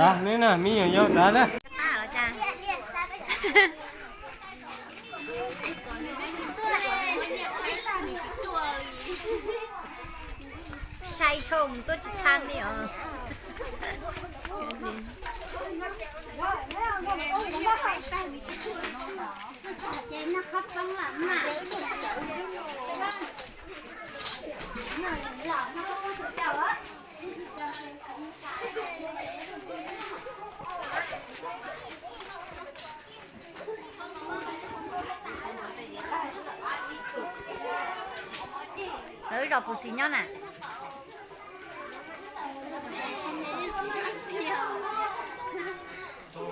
tau. Neb na, me nyuam yaus tas na. Sai thoo tuaj tsis thab li os. Lawv zos puas xis nyob na?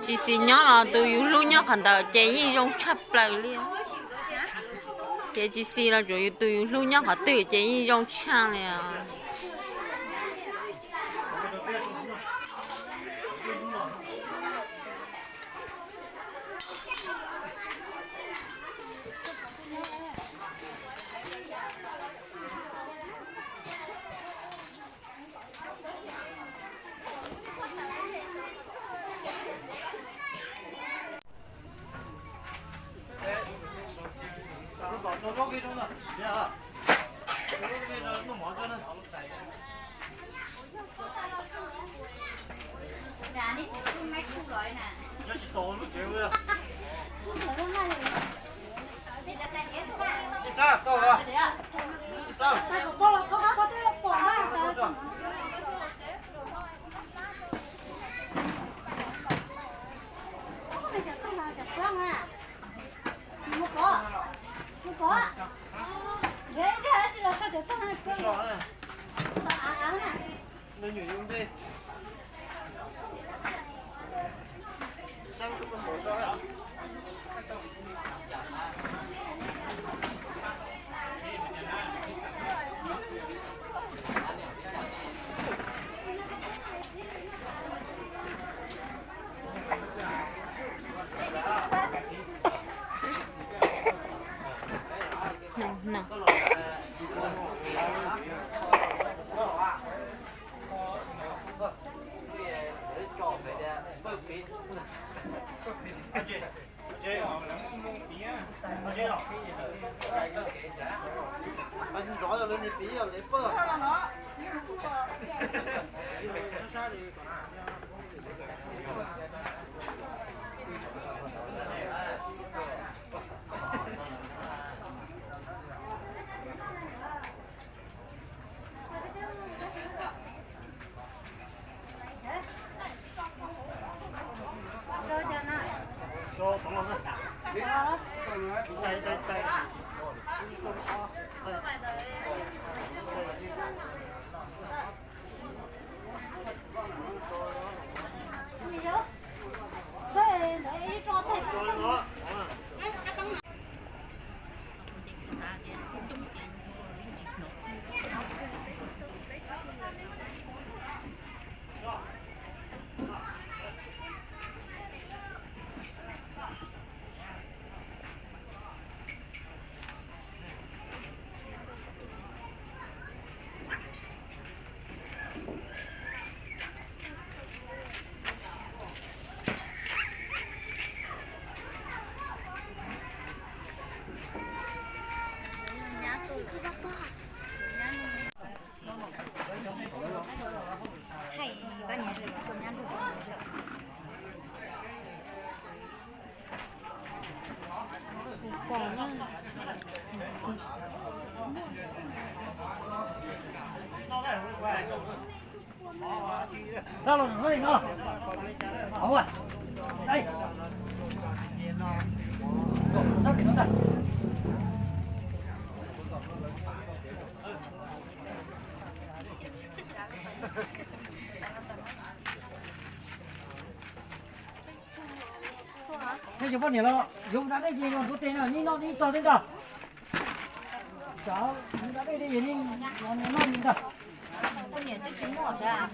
Tsis xis nyob los tus yus hlub nyob qhov ntawd ces yeej zoo tshaj plaws li. Ces tsis xis los tsuas yus tus yus hlub nyob qhov twg ces yeej zoo tshaj li os. Yog poj niam los yuav da dej ces los ntuav tes na, nij noj nij tog tej ntag. Cov yuav da dej ces nij noj nij ntag. Poj niam twb tsis muaj sas.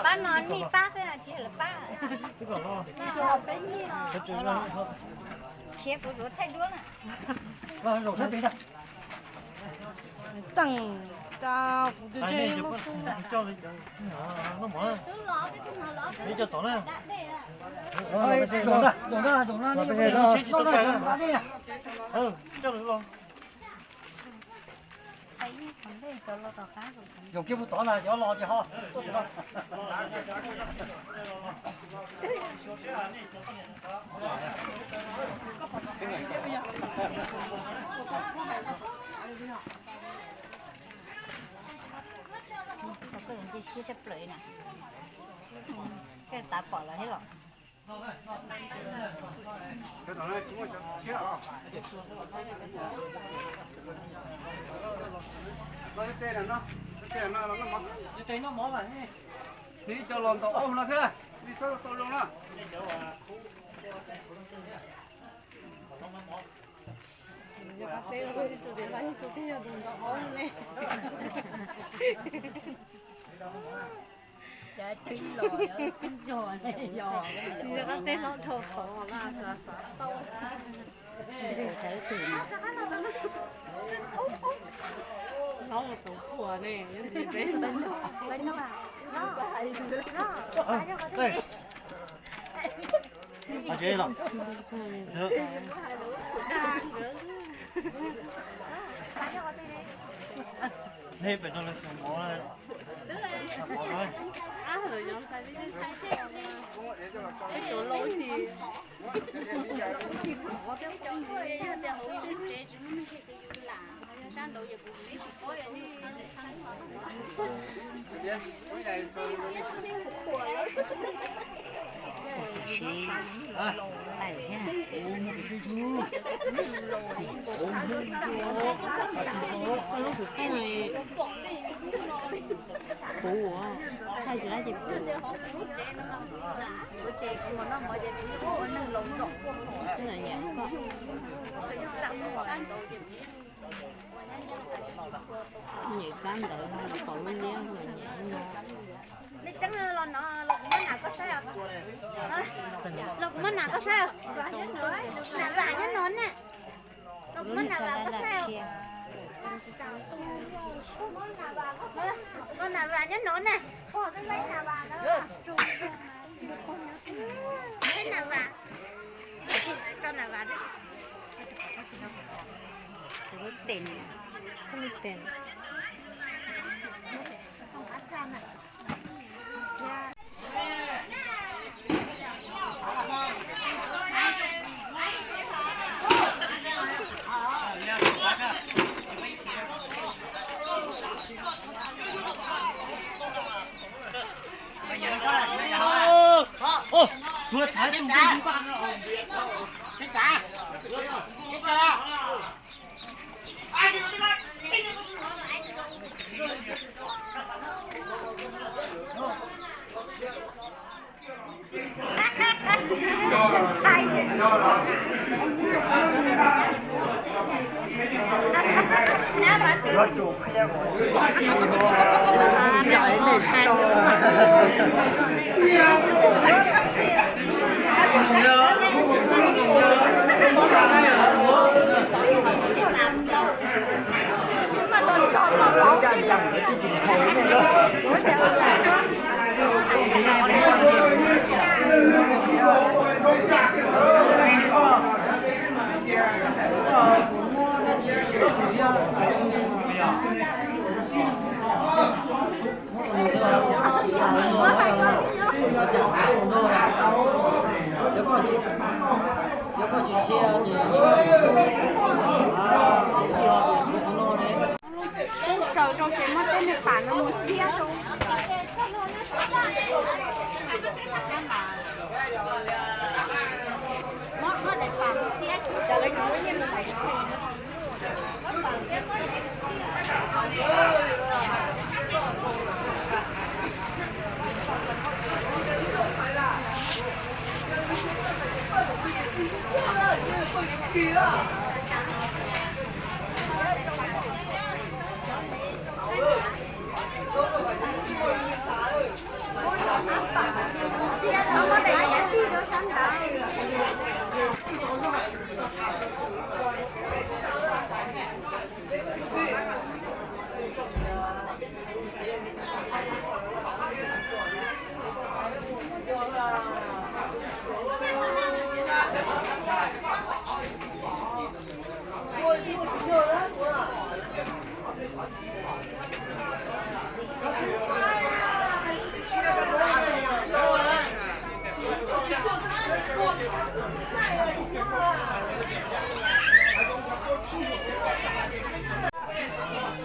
Pab no nij pab xwb tsis lawv pab. Peb nij no khiav kuv yuav thaij duab na. Teem, kuv tus ntsej muag. Zaum kiag puag tod na, cov los ces ho tuaj tim no. Koj nce siab tshaj plaws na. Koj xav pom lawv thiab los? Noj mov, noj mov mas. Nws cov los ntaus ob no thiab, nws txhob tau zoo na. Nej pem no los xyov mov. Kuv ua Nyem kab ntawd no los pom lub liab los nyem no. Los kuv muab nas koj saib. Los kuv muab nas koj saib. Nas vam nyob no ne. Los kuv muab nas vam koj saib. Los nas vam nyob no ne. Nas vam. Tso nas vam. Lub tes, lub tes. Raws rau ces muab tej niag pam no mus xiab rau. Muab daim pam mus xiab, cov lawv cov lub nyiaj mus daim no.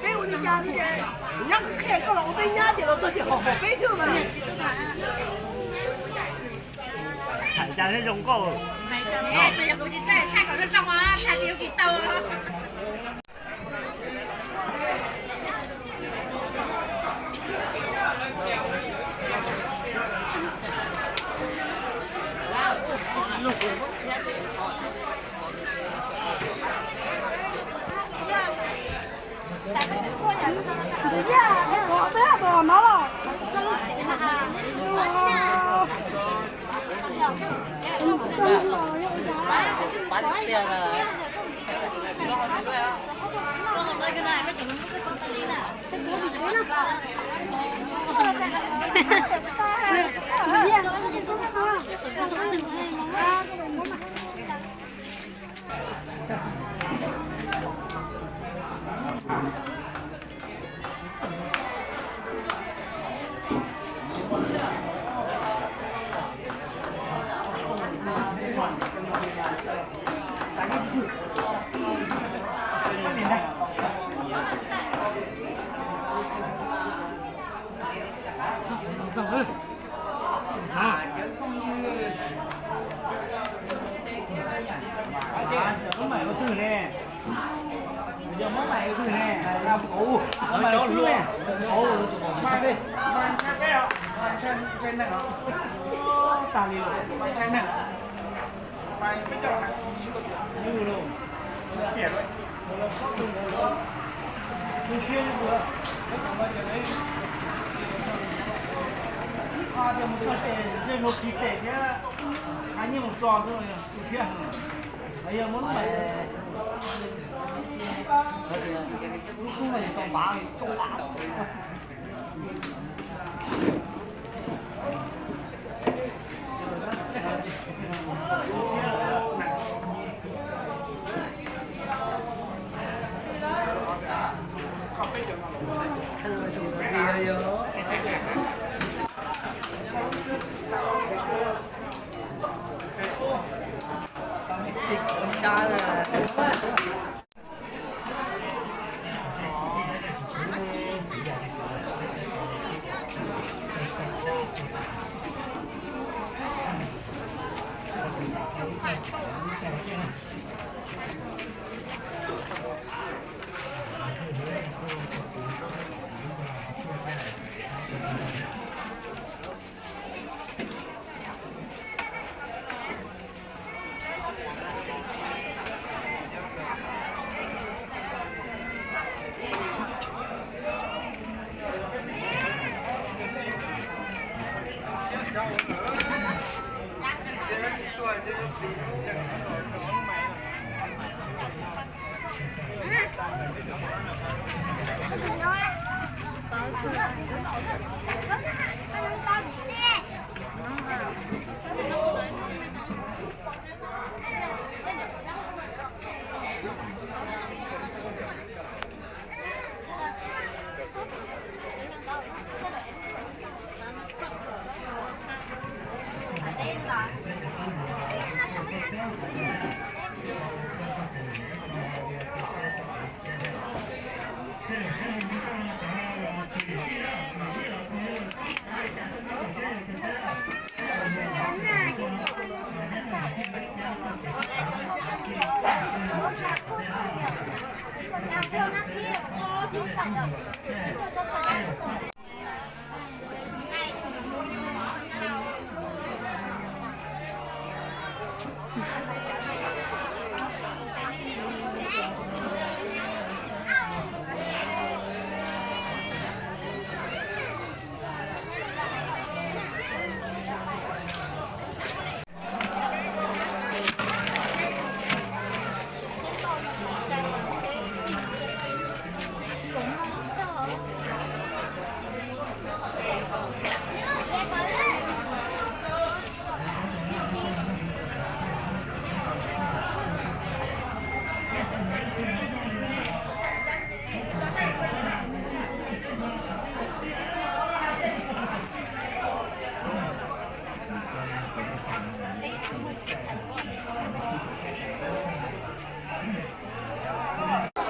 Peb ua li cas no ces nyab qhia koj los ua peb nyab ces los txog ces hom hom peb xwb mas. Hais cas zoo nkauj. Yog kuv tsis txawj thaij kom zoo zoo os, thaij tsis tau. Ntshai neeg, ntshai neeg.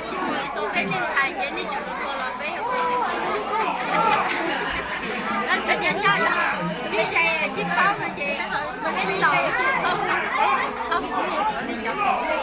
Tsis muaj ib tug peb niag ntxhais ces nej tseem mus ua los peb ua. Tab sis niag nyob yog sib ze sib paub no ces peb laus ces txhob mus, peb txhob mus li cov nej cov pom peb.